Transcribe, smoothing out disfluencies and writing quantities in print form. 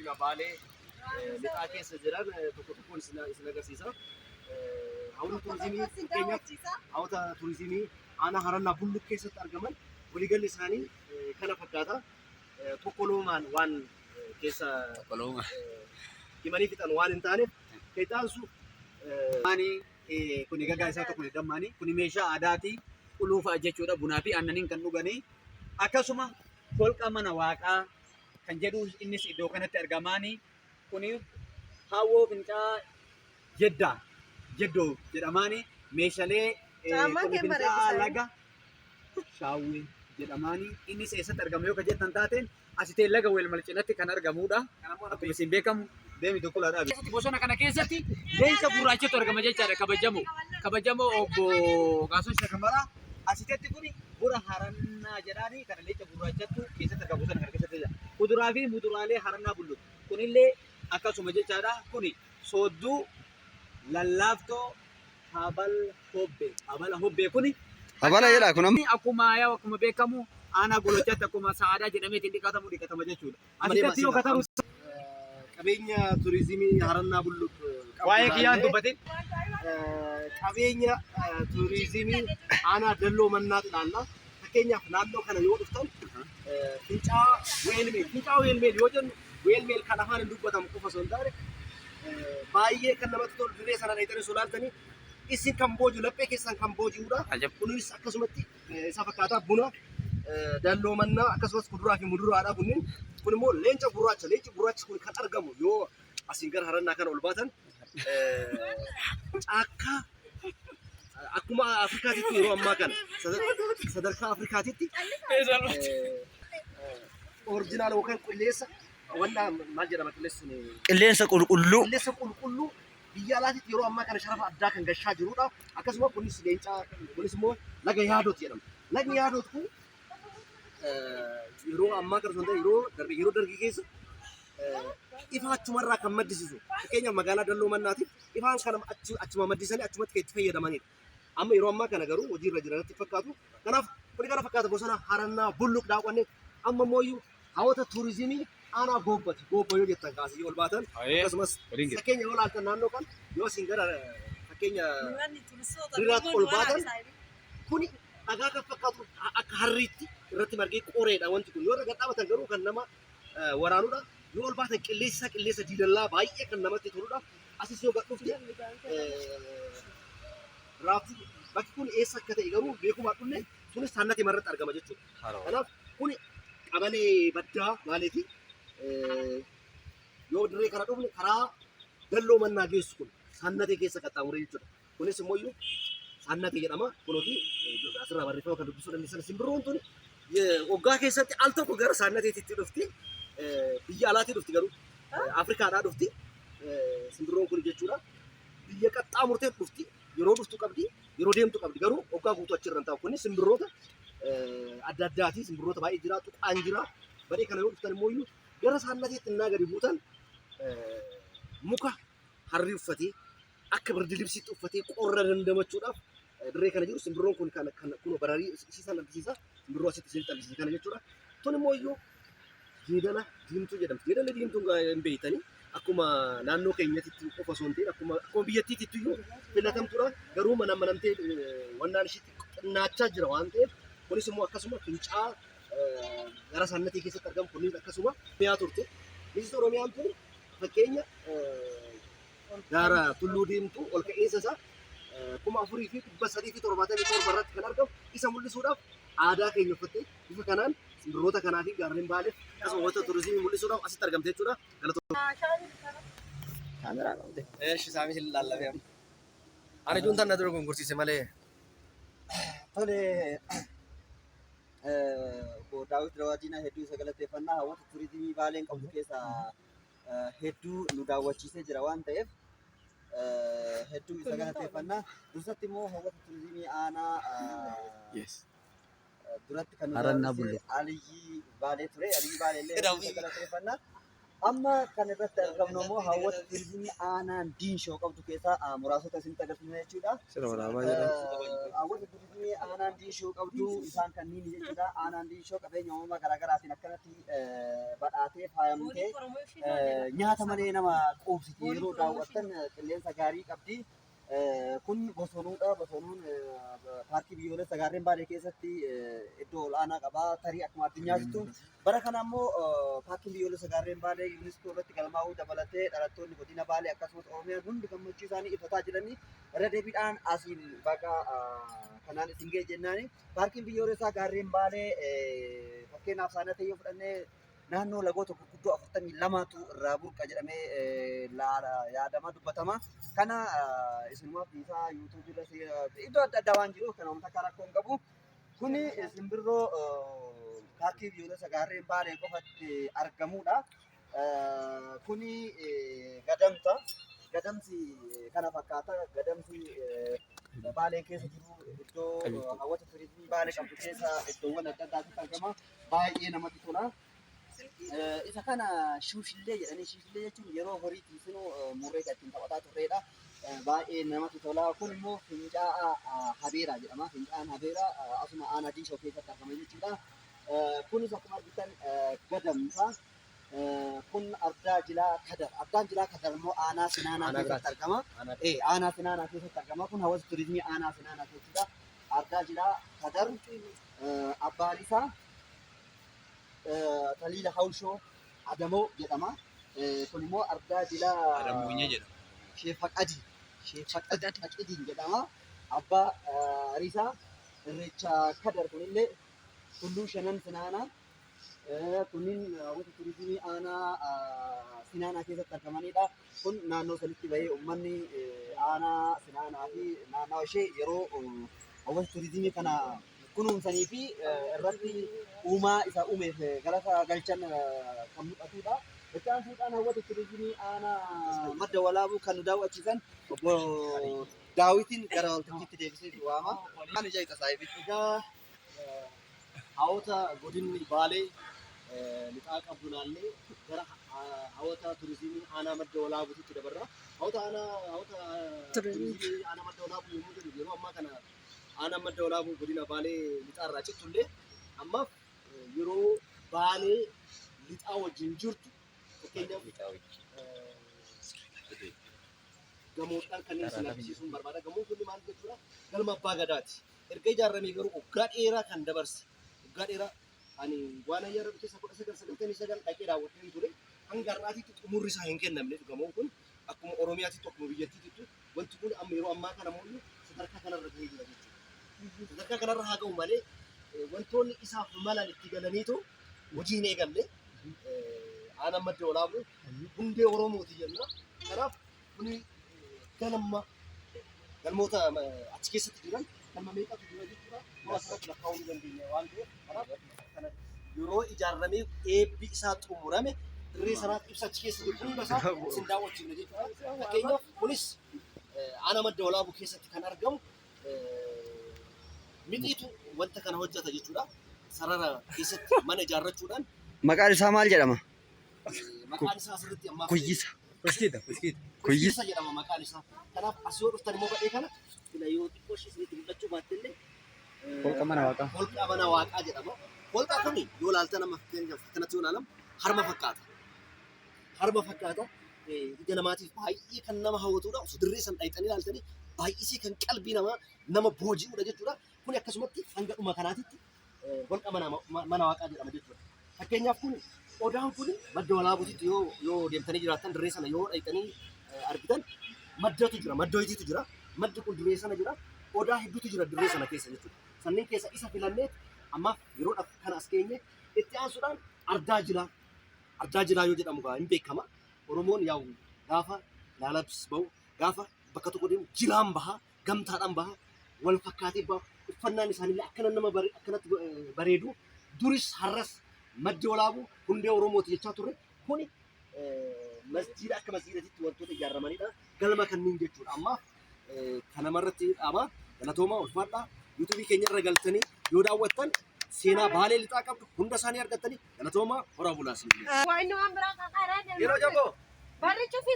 Godina Baalee lixaa keessa jiran tokko tokkoon isin agarsiisa. Hawwata turizimii fakkeenyaaf hawwata turizimii aanaa Harannaa Bulluq keessatti argaman waliigalli isaanii kana fakkaata. Tokkoloomaan waan keessa himanii fixan waan hin taaneef keexaansu. Kuni gagaa isaa tokko dammaani. Kuni meeshaa aadaati. Quluufaa jechuudha. Bunaa fi aannaniin kan dhuganii. Akkasuma holqa mana waaqaa kan jedhu innis iddoo kanatti argamaani. Kuni hawwoo fincaa jeddaa jeddoo jedhamaani. Meeshaalee Caammaan kuni kee fincaa'aa bareedu laga shaawwee jedhamaani. Innis eessatti argama yoo ka jettan taateen asitee laga weelmal cinatti kan argamudha. Akkuma isin beekamu deemi tokko laa dhaabi. Bosona kana keessatti leenca gurraachatu argama jechaadha kabajamoo. Kabajamoo obbo Gaasoo Shakamaraa asitetti kuni bura harannaa jedhaani kana leenca gurraachatu keessatti argama bosona kana keessatti. Kuduraa fi muduraalee harannaa bullu. Kunillee akkasuma jechaadha. Kuni soodduu lallaaftoo habal hobbee. Habala hobbee kuni Habala jedha kun amma. Akkuma yaa akkuma beekamu aanaa golochaatti akkuma sa'aadaa jedhamee ittiin dhiqatamu dhiqatama jechuudha. Asitatti yoo kataru Qabeenya turizimii Harannaa Bulluq qabu waa'ee kiyyaan ilaallee, dubbatin. Qabeenya turizimii aanaa Dalloo Mannaatu ilaalla. Fakkeenyaaf naannoo kana yoo dhuftan fincaa'aa Weelmeel. Fincaa'aa Weelmeel yoo jennu Weelmeel kan afaan hin dubbatamu qofa osoo hin taane baay'ee kan namatti tolu dirree sana dheeytanii osoo ilaaltanii isin kan booji'u laphee keessan kan booji'udha. Kunis akkasumatti isa fakkaataa buna Dalloo Mannaa akkasumas kuduraa fi muduraadha kunniin. Kun immoo leenca gurraacha. Leenci gurraachi kun kan argamu yoo asiin gara harannaa kana ol baatan caakkaa akkuma Afrikaatitti yeroo ammaa kana sadarkaa Afrikaatitti orijinaala yookaan qilleensa wanna maal jedhama qilleensi sun? Qilleensa qulqulluu. Qilleensa qulqulluu biyya alaatitti yeroo ammaa kana sharafa addaa kan gashaa jirudha. Akkasuma kunis leencaa kunis immoo laga Yaadoot jedhama. Lagni Yaadoot kun yeroo ammaa kana osoo hin ta'in yeroo darbe yeroo dargii keessa ifa achumarraa kan maddisiisu. Fakkeenyaaf magaalaa Dalloo Mannaatiif ifaan kana achuma maddisanii achumatti kan itti fayyadamanidha. Amma yeroo ammaa kana garuu hojiirra jira natti fakkaatu. Kanaaf kuni kana fakkaata bosona Harannaa Bulluq daawwanne amma immoo hawwata turizimii aanaa Goobbati. Goobba yoo jettan kaasii ol baatan akkasumas fakkeenya yoo ilaaltan naannoo kan yoo isin gara fakkeenya riraatti ol baatan kuni dhagaa kan fakkaatu akka harriitti irratti margee qoreedha wanti kun. Yoo irra gad dhaabatan garuu kan nama waraanudha. Yoo ol baatan qilleensi isaa qilleensa diilallaa baay'ee kan namatti toludha. Asis yoo gad dhufte raafuu bakki kun eessa akka ta'e garuu beekumaa dhufne sunis saannati irratti argama jechuudha. Kanaaf kuni qabalee baddaa maaliifi yoo dirree kana dhufne karaa Dalloo Mannaa geessu kun saannatee keessa qaxxaamuree jechuudha. Kunis immoo iyyuu saannatee jedhama. Kunuuti asirraa barreeffama kan dubbisuu dandeessan simbirroon tun waggaa keessatti al tokko gara saannateetitti dhufti. Biyya alaatii dhufti garuu Afrikaadhaa dhufti. Simbirroon kun jechuudha. Biyya qaxxaamurtee dhufti. Yeroo dhuftu qabdi, yeroo deemtu qabdi. Garuu waggaa guutuu achirra hin taa'u. Kunis simbirroota adda addaati. Simbirroota baay'ee jira. Tuqaan jira. Badhee kana yoo dhuftan immoo iyyuu gara saannateetti innaa gadi buutan muka harrii uffatee akka birdilibsiitti uffatee qorra dandamachuudhaaf dirree kana jiru simbirroon kun kan kan kun bararii isiisan argisiisa. Simbirroo asitti isinitti argisiisa kana jechuudha. Tun immoo iyyuu jeedala diimtuu jedhamti. Jeedalli diimtuun hin beektanii akkuma naannoo keenyatti qofa osoo hin ta'in akkuma akkuma biyyattiitti iyyuu filatamtuudha. Garuu mana manamtee wannaan ishiitti xinnaachaa jira waan ta'eef kunis immoo akkasuma fincaa'aa gara saannatii keessatti argamu kunis akkasuma mi'aa turte. Misis Oromiyaan tun fakkeenya gaara Tulluu Diimtuu ol ka'iinsa isaa 4377 irratti kan argamu isa mul'isuudhaaf aadaa keenya uffattee bifa kanaan simbirroota kanaa fi gaarreen Baaleef akkasuma wanta turizimii mul'isuudhaaf asitti argamte jechuudha. Galatoomii. Kaameraa qabde. Eeshi saamii sin lallabee amma. Ani juuntaan na dura gongorsiise malee. Tole obbo Daawit Rawaadiinaa hedduu isa galateeffannaa hawwata turizimii Baaleen qabdu keessaa hedduu nu daawwachiisee jira waan ta'eef hedduu isa galateeffanna. Dursatti immoo hawwata turizimii aanaa duratti kan nu Harannaa daawwachiise Aliyyii Baalee ture. Aliyyii Baalee illee hedduu isa galateeffanna. Amma kan irratti argamnu immoo hawwata turizimii aanaan Diinshoo qabdu keessaa muraasota isinitti agarsiisna jechuudha. Sira waraabaa jedhama. Hawwata turizimii aanaan Diinshoo qabdu isaan kanneen jechuudha. Aanaan Diinshoo qabeenya uumamaa garaagaraatiin akkanatti badhaatee faayamtee nyaata malee nama quubsiti yeroo daawwattan qilleensa gaarii qabdi. Kun bosonuudha. Bosonuun paarkii biyyoolessa gaarreen Baalee keessatti iddoo ol'aanaa qaba. Tarii akkuma addunyaatittu bara kana immoo paarkiin biyyoolessa gaarreen Baalee UNESCO irratti galmaa'uu dabalatee dhalattoonni godina Baalee akkasumas Oromiyaan hundi gammachuu isaanii ibsataa jiranii irra deebiidhaan asiin baga kanaan isin ga'e jennaani. Paarkiin biyyoolessaa gaarreen Baalee fakkeenyaaf saanatee yoo fudhannee naannoo lagoota gurguddoo 42tu irraa burqa jedhamee yaadama dubbatama. Kana isinumaaf dhiisaa yuutuubii irra iddoo adda addaa waan jiruuf kana wanta akka rakkoo hin qabu. Kuni simbirroo paarkii biyyoolessa gaarreen Baalee qofatti argamudha. Kuni gadamsa. Gadamsi kana fakkaata. Gadamsi Baalee keessa jiru iddoo hawwata turizimii Baalee qabdu keessa iddoowwan adda addaatti argama. Baay'ee namatti tola. Isa kana shuushillee jedhanii shuushillee jechuun yeroo horii tiisinu murree kan ittiin taphataa turredha. Baay'ee namatti tola. Kun immoo fincaa'aa Habeeraa jedhama. Fincaa'aan Habeeraa asuma aanaa Diinshoo keessatti argama jechuudha. Kunis akkuma argitan gadamsa. Kun ardaa jilaa Kadar. Ardaan jilaa Kadar immoo aanaa Sinaanaa keessatti argama. Aanaa Sinaanaa keessatti argama. Kun hawwata turizimii aanaa Sinaanaa jechuudha. Ardaa jilaa Kadar abbaan isaa Taliila Hawshoo Adamoo jedhama. Kun immoo ardaa jilaa jedhama. Sheefaqadi. Sheefaqadiin jedhama. Abbaa Risaa Irreecha Kadar kunillee Tulluu Shanan Sinaanaa. Kunniin hawwata turizimii aanaa Sinaanaa keessatti argamanidha. Kun naannoo sanitti bahee uummanni aanaa Sinaanaa fi naannawa ishee yeroo hawwata turizimii kana kunuunsanii fi irratti uumaa isa uumeef galata galchan kan mul'atudha. Itti aansuudhaan hawwata turizimii aanaa Madda Walaabuu kan nu daawwachiisan obbo Daawitiin gara waltajjiitti deebisee waama. Maal ija ixa saahibi? Egaa hawwata godinni Baalee lixaa qabdu laallee gara hawwata turizimii aanaa Madda Walaabuutitti dabarra. Hawwata aanaa hawwata turizimii aanaa Madda Walaabuu yommuu jedhu yeroo ammaa kana aanaan Madda Walaabuu godina Baalee lixaarraa cittullee ammaaf yeroo Baalee lixaa wajjin jirtu fakkeenyaaf gamoodhaan kanneen isin argisiisuun barbaada. Gamoon kun maal jechuudha? Galma Abbaa Gadaati. Erga ijaaramee garuu waggaa dheeraa kan dabarse. Waggaa dheeraa ani waan ayyaara keessa 1999 dhaqee daawwadheen ture. Hanga har'aatitti xumurri isaa hin kennamne gamoon kun akkuma Oromiyaatitti akkuma biyyattiitti wanti kun amma yeroo ammaa kana immoo sadarkaa kanarra gahee jira jechuudha. Sadarkaa kanarra haa ga'u malee wantoonni isaaf malan itti galaniitu hojii hin eegalle. Aanaan Madda Walaabuu hundee Oromooti jenna. Kanaaf kuni galma galmoota achi keessatti jiran galma meeqatu jira jechuudha. Yoo asirratti lakkaa'uu ni dandeenya waan ta'eef kanaaf kana yeroo ijaaramee eebbi isaa xumurame dirree sanaatti ibsa achi keessa jiru hunda isaa isin daawwachiifna jechuudha. Fakkeenyaaf kunis aanaa Madda Walaabuu keessatti kan argamu mixiitu wanta kana hojjeta jechuudha. Sarara keessatti mana ijaarrachuudhaan Maqaan isaa maal jedhama? Maqaan isaa asirratti ammaaf Kuyyisa. Kuskiita, kuskiita. Kuyyisa. Kuyyisa jedhama maqaan isaa. Kanaaf as yoo dhuftan immoo badhee kana ila yoo xiqqoo ishee isinitti mul'achuu baatte illee Holqa mana waaqaa. Holqa mana waaqaa jedhama. Holqa kun yoo ilaaltan amma fakkeenyaaf akkanatti yoo ilaalamu harma fakkaata. Harma fakkaata. Ija namaatiif baay'ee kan nama hawwatudha. Osoo dirree san dhayxanii ilaaltanii baay'isee kan qalbii namaa nama booji'udha jechuudha. Kuni akkasumatti hanga dhuma kanaatitti holqa mana waaqaa jedhama jechuudha. Fakkeenyaaf kun odaan kun Madda Walaabuutitti yoo deemtanii jiraattan dirree sana yoo dhayxanii argitan maddatu jira, madda wayiitu jira. Maddi kun dirree sana jira. Odaa hedduutu jira dirree sana keessa jechuudha. Sanneen keessa isa filannee ammaaf yeroodhaaf kana as keenye itti aansuudhaan ardaa jilaa. Ardaa jilaa yoo jedhamu gaa hin beekama. Oromoon yaa'u gaafa laalabs bahu gaafa bakka tokko deemu jilaan baha, gamtaadhaan baha, wal fakkaatee baha. Uffannaan isaaniillee akkana nama akkanatti bareedu. Duris har'as Maddi Walaabuu hundee Oromooti jechaa turre. Kuni masjiida akka masjiidatitti wantoota ijaaramanidha. Galma kanneen jechuudha. Ammaaf kanamarratti dhaaba. Galatoomaa ulfaadhaa. Yuutuubii keenya irra galtanii yoo daawwattan seenaa Baalee lixaa qabdu hunda isaanii argattanii galatoomaa horaa bulaa siin. Waan biraa qaqaraa Yeroo jaboo. Barri cufi.